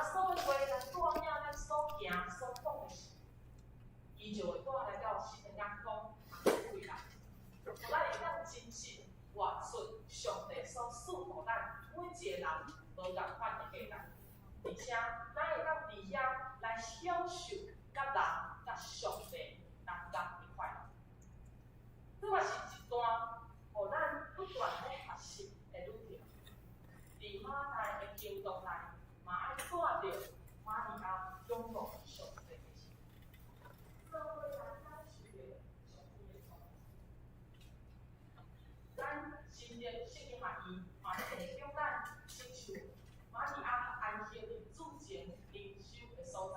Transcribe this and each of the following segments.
穌的話來帶領咱所行所講的事，伊就會帶來到新的眼光和智慧內，予咱會當真實活出上帝所賜予咱每一个人無仝款的價值，而且咱會當佇遐來享受佮人佮上帝同工的快樂。這嘛是一段予咱不斷咧學習的旅程。佇馬大的行動內，嘛愛帶著瑪利亞仰望上帝的心，做伙來感受著上主的創造。咱新竹聖經學院嘛咧提供咱親像瑪利亞安息日主前靈修的所在，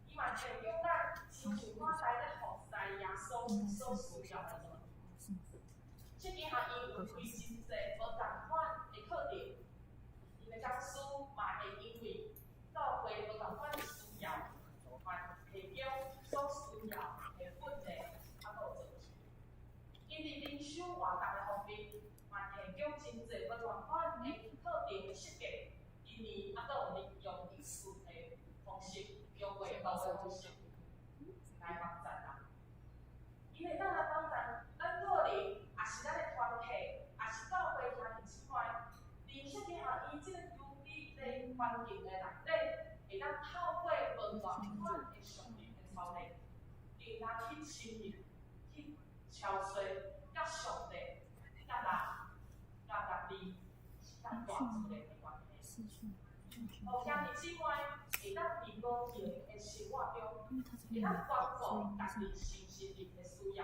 伊嘛提供咱親像馬大咧服侍耶穌所需要的物。聖經學院有開真濟無仝款的課程，𪜶的講師嘛會因為教會無仝款的需要，嘛提供所需要的訓練啊，閣有裝備。𪜶佇靈修活動的方面，嘛提供真濟無仝款的課程的設計，今年啊，閣有利用藝術的方式，用畫圖的方式來幫助人。𪜶會當來幫助咱個人，抑是咱的團體，抑是教會兄弟姊妹，佇聖經學院這个優美的環境的內底，會當透過無仝款的屬靈的操練，更加去親密、去超越，佮上帝、佮人、佮家己是當大出來的關係。予兄弟姊妹會當佇無形的生活中，會當關顧家己身心靈的需要，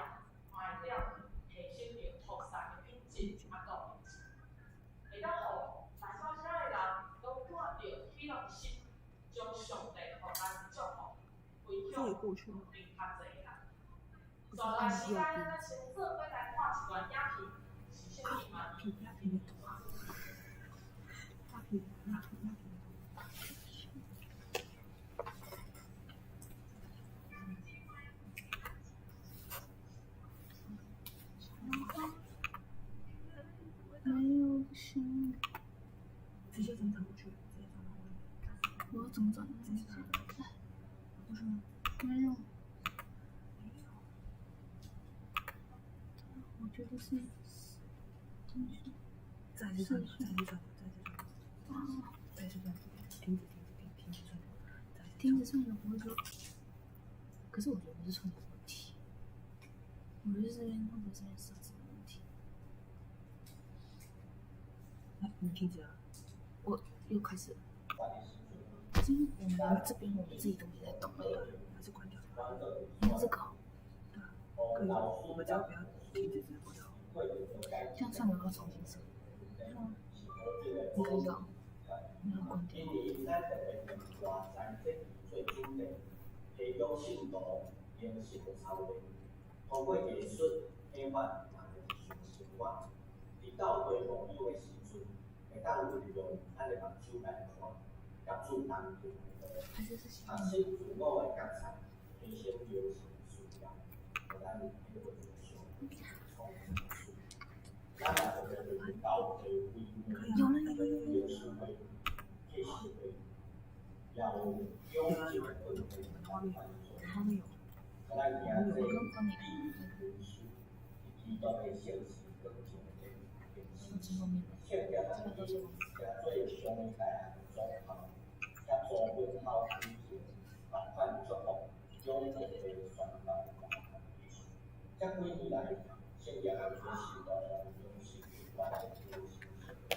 嘛會當提升著服侍的品質，啊，閣有品質，會當予來到遮的人，攏帶著喜樂的心，將上帝予咱的祝福分享予較濟的人。接落來時間，咱先做伙來看一段影片，是啥物嘛？平大屏大屏大屏。沒有不行。直接轉轉過去，直接轉轉過去。我要怎麼轉？直接轉過去嗎？沒有。沒有。我覺得是。再次轉，再次轉，再次轉。啊！再次轉，停止，停止，停，停止串流。停止串流不會說。可是我覺得不是串流問題，我覺得這邊會不會這邊設置的問題？那你停止啊？我又開始了。是因為我們這邊我們自己東西在動而已。還是關掉？你要這個？對啊，可以。我們只要不要停止直播就好。這樣串流要重新設。你可以的，你要關掉。提供信徒靈性的操練，透過藝術啟發人的日常生活。佇教會牧養的時陣，會當運用咱的目睭來看，佮主同行的路，學習自我的覺察，提升靈性需要，予咱體會著上帝創造的。咱也特別教會規模、靈修會、啟示會，也有養成的訓練。咱行這靈修，基督的聖事廣場的練習，聖潔學院誠做上一代的總校，協助分校推行萬款祝福、永恆的宣教藝術。這幾年來，聖潔學院信徒榮幸關的靈性生活，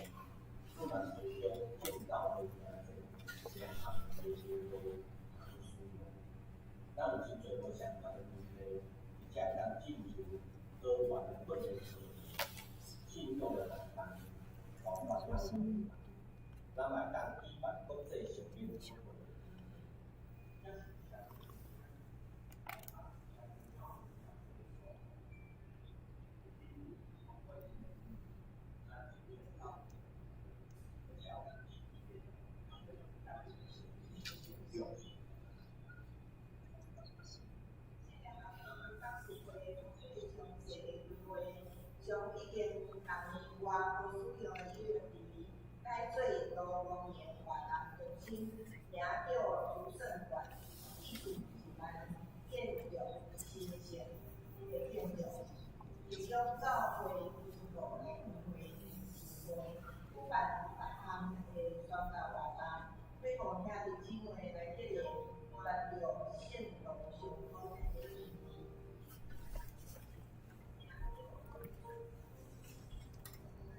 阮嘛提供正教會行這健康的生活需要。咱有真濟無相仝的問題，才會當進行多元的訓練課程，信仰的活動，方法的運用，咱嘛會當舉辦國際性的聚會。將已經逐年外無使用的游泳池，改做多功能活動中心，掠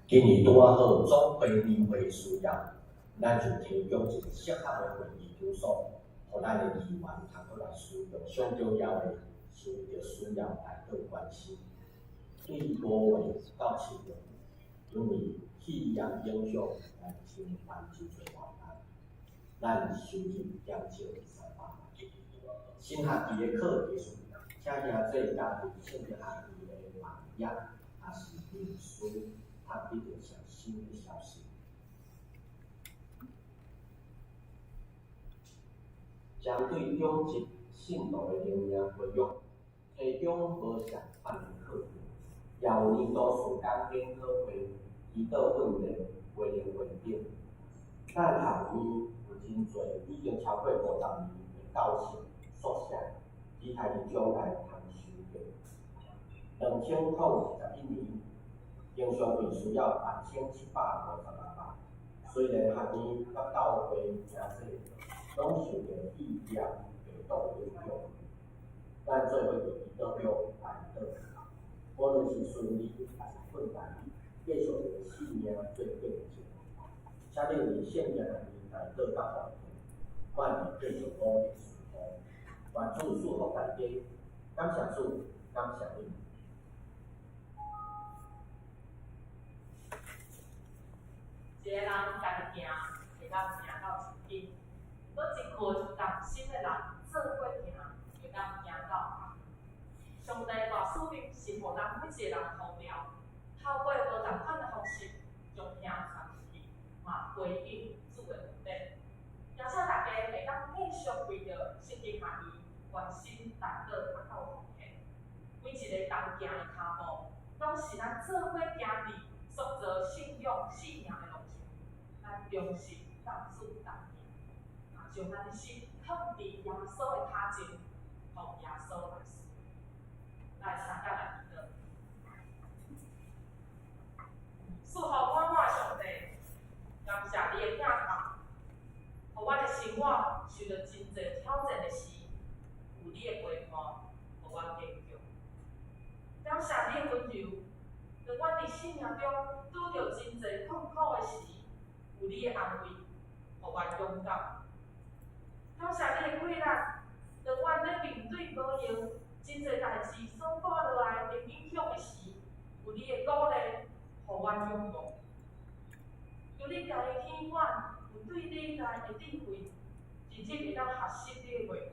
今年拄仔好總會年會需要，咱就提供一個適合的會議場所，予咱的議員通閣來使用。上重要的是為著需要代禱關心。對5月到7月，因為肺炎影響來侵犯真濟老人，咱收入減少300萬。新學期的課題是，請兄弟家庭聖經學院的網頁，抑是面書，通得著上新的消息。針對中職信徒的靈命培育，提供無仝款的課程，也有年度事工研討會、祈禱訓練、培靈會等。咱學院有真濟已經超過50年的教室、宿舍，期待佇將來通收穫。2021年，經常費需要8756萬。雖然學院佮教會誠濟攏受著肺炎病毒影響，咱做伙佇祈禱中來禱，無論是順利抑是困難，繼續用生命做見證。請恁為聖經學院代禱佮奉獻，阮會繼續努力事奉。願主賜福大家，感謝主，感謝恁。一個人家己行，會當行到真近；毋過一群同心的人做伙行，會當行到遠。上帝大使命是予咱每一個人呼召，透過無仝款的方式，將聽傳出去，嘛回應主的恩典。邀請大家會當繼續為著聖經學院關心、代禱佮奉獻。每一个同行的跤步，攏是咱做伙行佇塑造信仰生命的路上。咱忠心佮主同行，嘛將咱的心囥佇耶穌的跤前，予耶穌來使用。來，相佮來祈禱。賜福滿滿的上帝，感謝你的疼痛，予阮的生活受著真濟挑戰的時，有你的陪伴，予阮堅強。感謝你的溫柔，當阮佇生命中拄著真濟困苦的時，有你的安慰，予阮勇敢。感謝你的氣力，當阮咧面對無閒、真濟代誌所帶落來的影響的時，有你的鼓勵，予阮勇敢。求你加添阮有對你來的智慧，日日會當學習你的話語，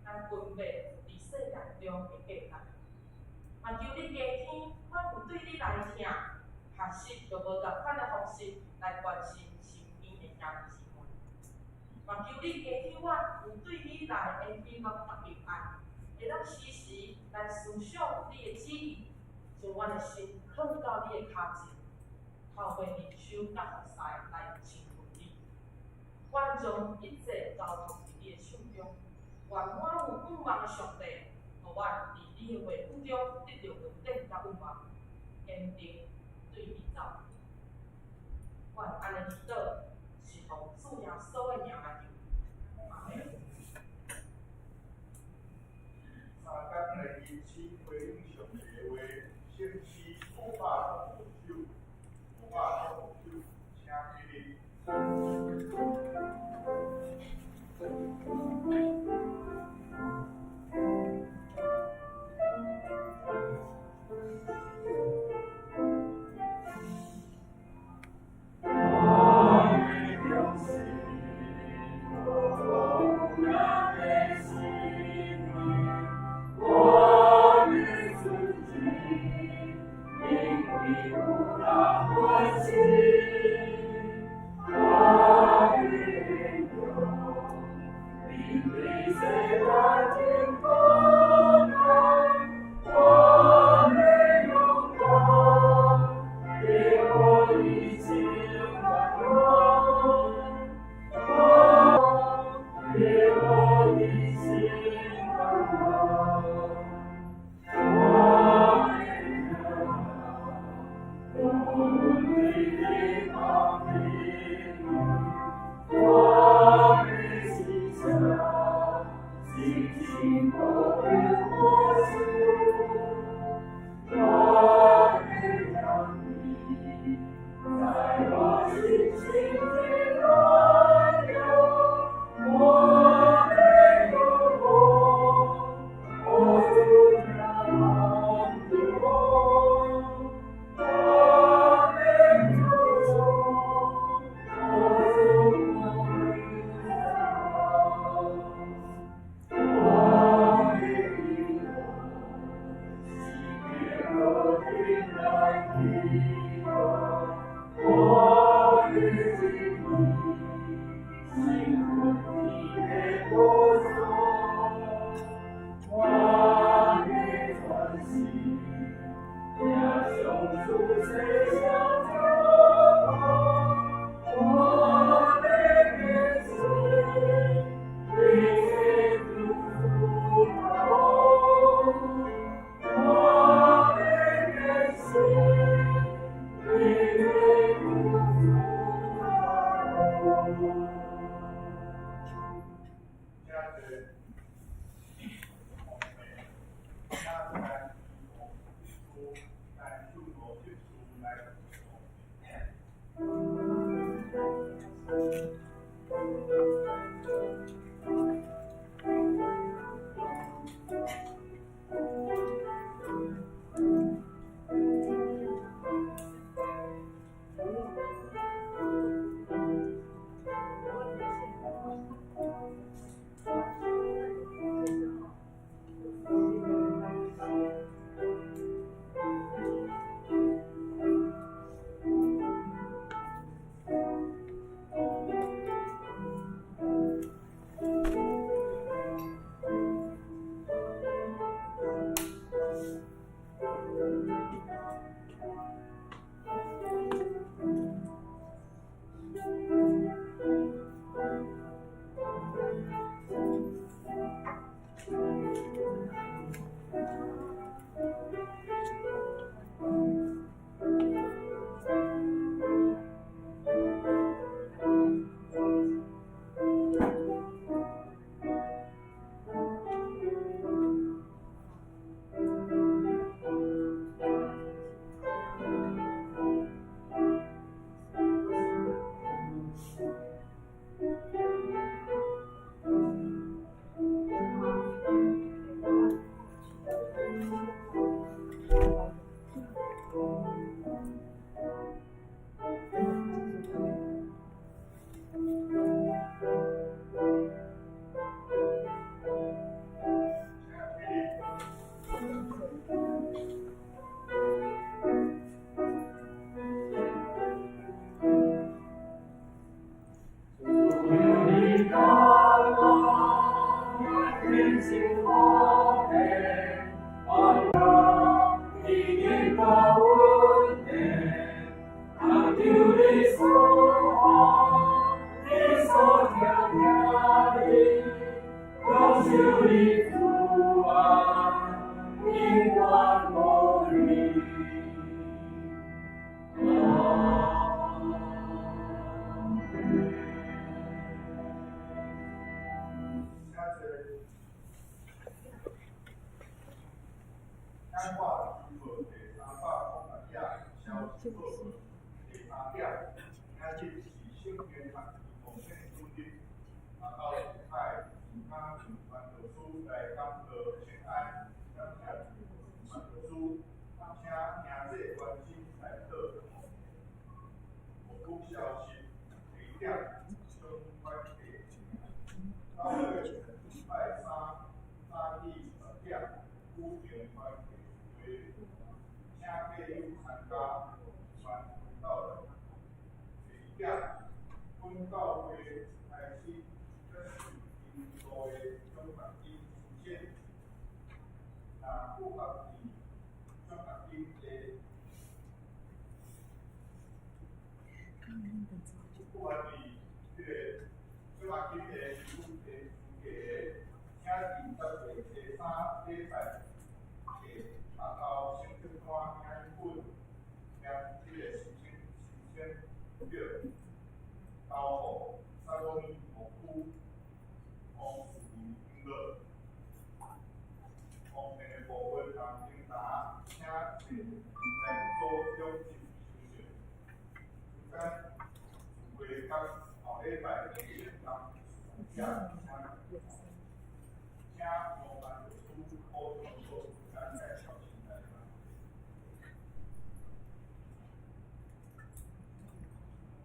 來分辨佇世界中的價值。嘛求你加添阮有對你來的疼，學習用無仝款的方式來關心身邊的兄弟姊妹。嘛求你加添阮有對你來的喜樂佮平安，會當時時來思想你的旨意，將阮的心囥到你的跤前，透過靈修佮服侍來親近你。阮將一切交託佇你的手中，願滿有盼望的上帝，予阮佇你的話語中得著穩定佮盼望，堅定對伊走。阮按呢祈禱，是奉主耶穌的名來求，阿們。相仝來開始回應上帝的話，聖詩505首，505首，請起立。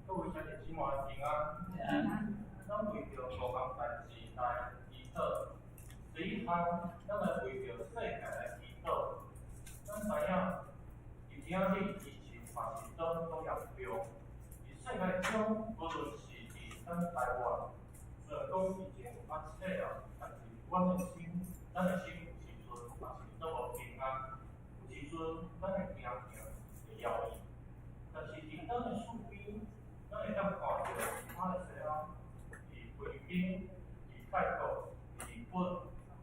各位兄弟姊妹平安。咱为著五项代志来祈祷，第一项，咱来为著世界来祈祷。咱知影，伫今仔日疫情嘛是拢足严重，伫世界中，无论是伫咱台湾，虽然讲疫情有较细啊，但是阮的心，咱的心有时阵嘛是足无平安，有时阵咱会惊惊，会犹豫。但是伫咱的四边，咱会当看著伫马来西亚、伫菲律宾、伫泰国、伫日本、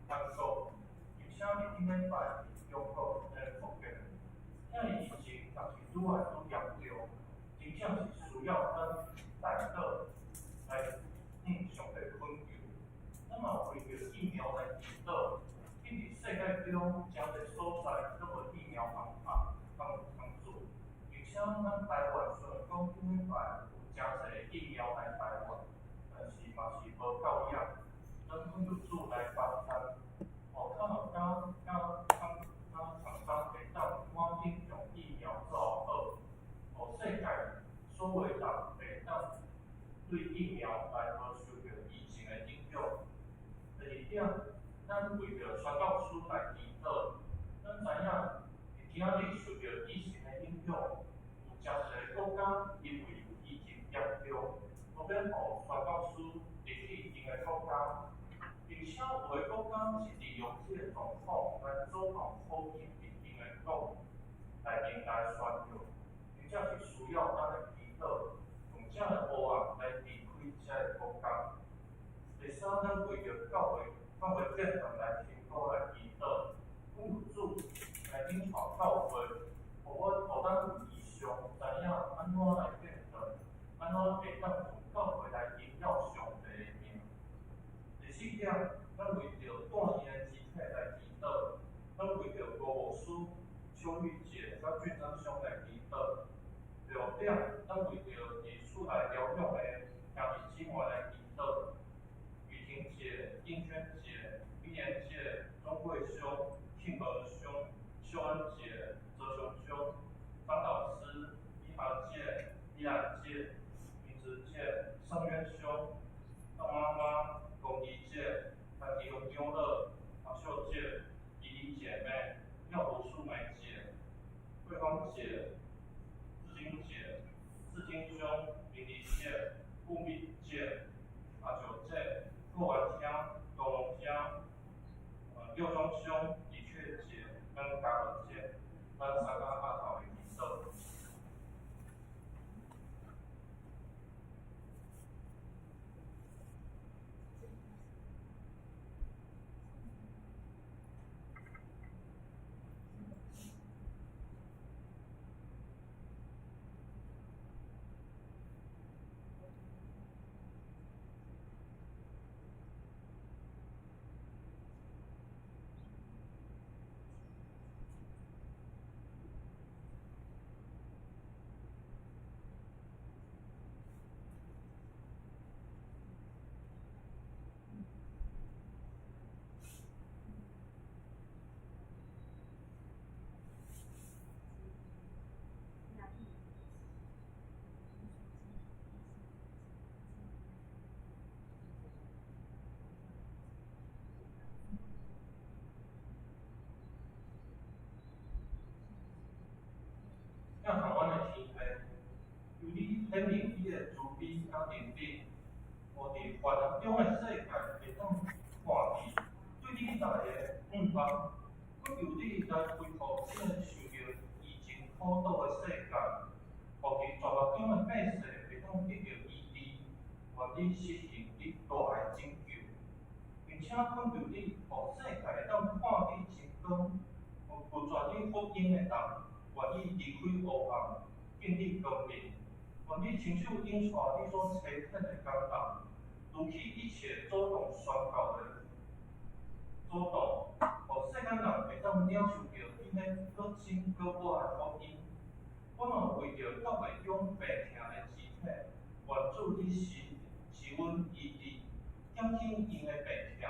韩国，而且伫顶礼拜伫中国的福建，遐个疫情若是愈来愈严重，真正是需要咱代祷来疫苗來祈禱。今佇世界中誠濟所在攏無疫苗通打通通做，而且咱台灣雖然講頂禮拜有誠濟疫苗來台灣，但是嘛是無夠額。咱懇求主來幫贊，予較較較較較廠商會當趕緊將疫苗做好，予世界所有人會當對疫苗來無受著疫情的影響。第二點，咱為著宣教師來祈禱。咱知影佇今仔日受著疫情的影響，有誠濟國家因為疫情嚴重，無免予宣教師入去𪜶的國家，並且有的國家是利用這个狀況來阻擋福音佇𪜶的國內面來宣揚，真正是需要咱來祈禱，用這个黑暗來離開這个國家。第三，咱為著教會變動來祈禱來祈禱，懇求主來引導教會，予阮予咱有異象，知影按怎來變動，按怎會當用教會來榮耀上帝的名。第四點，咱為著住院的肢體來祈禱，咱為著郭牧師、秋玉姐、佮俊章兄來祈禱。第五點，咱為著佇厝內療養的兄弟姊妹來祈禱。雨婷姐、應娟姐、美蓮姐、鍾貴兄、慶和兄、秀恩姐、哲雄兄、張老師、李華姐、李蘭姐、明子姐、盛淵兄、鄧媽媽、龔怡姐、陳吉雄長老、黃秀姐、怡玲姐妹、廖胡素梅姐、桂芳姐、志晶姐、志晶兄、明妮姐、顧敏姐、阿九姐、郭婉香、董龍江、六莊兄、李雀姐、咱嘉樂姐，咱三個阿頭的祈禱。疼阮的天父，求你顯明你的慈悲佮憐憫，予佇患難中的世界會當看見對你來的向望。閣求你來恢復這個受著疫情苦毒的世界，予佇絕望中的百姓會當得著醫治，願你實行你大的拯救，並且懇求你，予世界會當看見真光，予拒絕你福音的人願意離開黑暗，進入光明。願你親手引帶你所差遣的工人，除去一切阻擋宣教的阻擋，予世間人會當領受著你彼閣真閣活的福音。我嘛為著教會中病疼的肢體，願主你施恩醫治，減輕𪜶的病疼，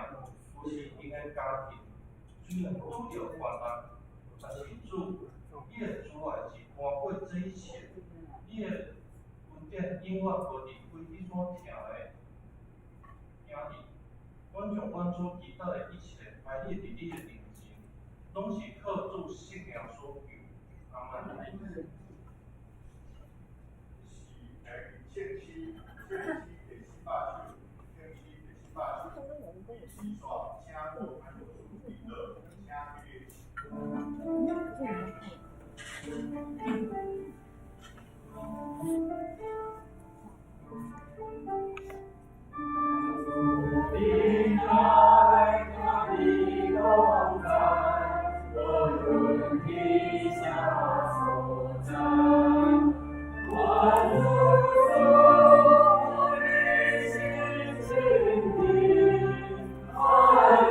扶持𪜶的家庭。雖然拄著患難，但是主，你的慈愛是寬過這一切，你的恩典永遠無離開你所疼的兄弟。阮將阮所祈禱的一切排列佇你的面前，攏是靠主聖名所求。阿們。是聖詩，聖詩第四百首，聖詩第四百首。以煞請我潘牧師祈禱，請起立。你爱的同在，我愿意下所在，万物所的心坚定，爱。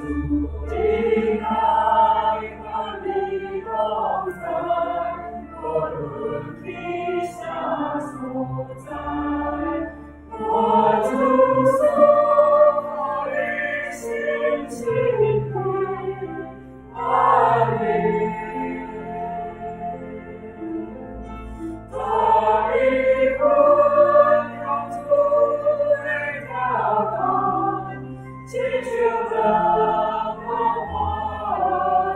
主真爱佮你同在，无论去啥所在，我主所予你心亲阿门。大利分用主的教导，亲像灯光华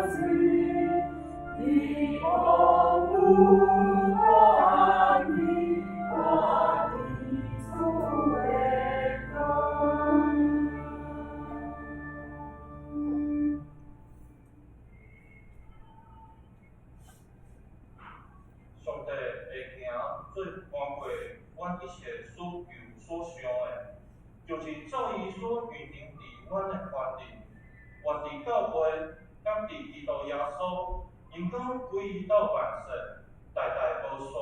水，你往有安逸，我伫主的光。上帝会行做搬过阮一切所求所想的，就是照伊所预定伫阮的权利，愿伫教會佮伫基督耶穌，榮光歸伊到萬世，代代無煞。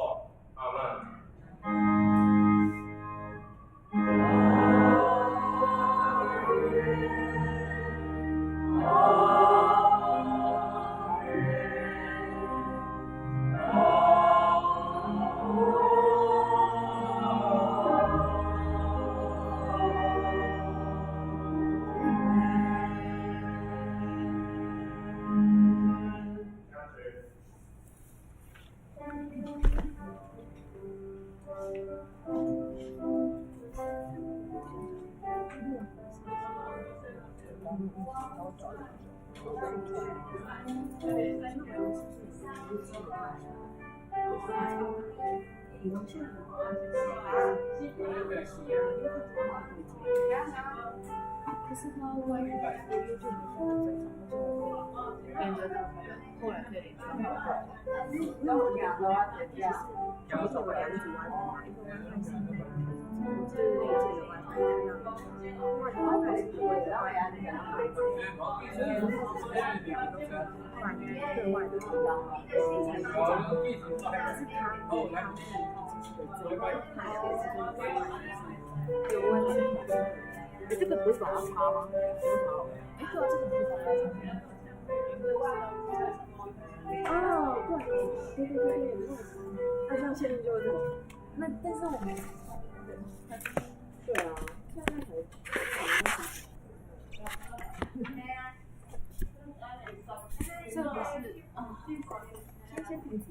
阿們。請坐。可是它 WiFi 就不是很正常，而且我可以连着到后來可以連到我兩組 WiFi 嘛，一個 WiFi 是就是內建的 WiFi，另外一個 WiFi 是對外的，所以說後來對外的頻道才是這樣，可是它它是機器的這一它還是對外有問題。欸，這個不是把它插嗎？哎，對啊，這個不是把它插嗎？哦，對，對對對對，那這樣線就會這樣。那但是我們對啊，現在才。這不是啊，先停止。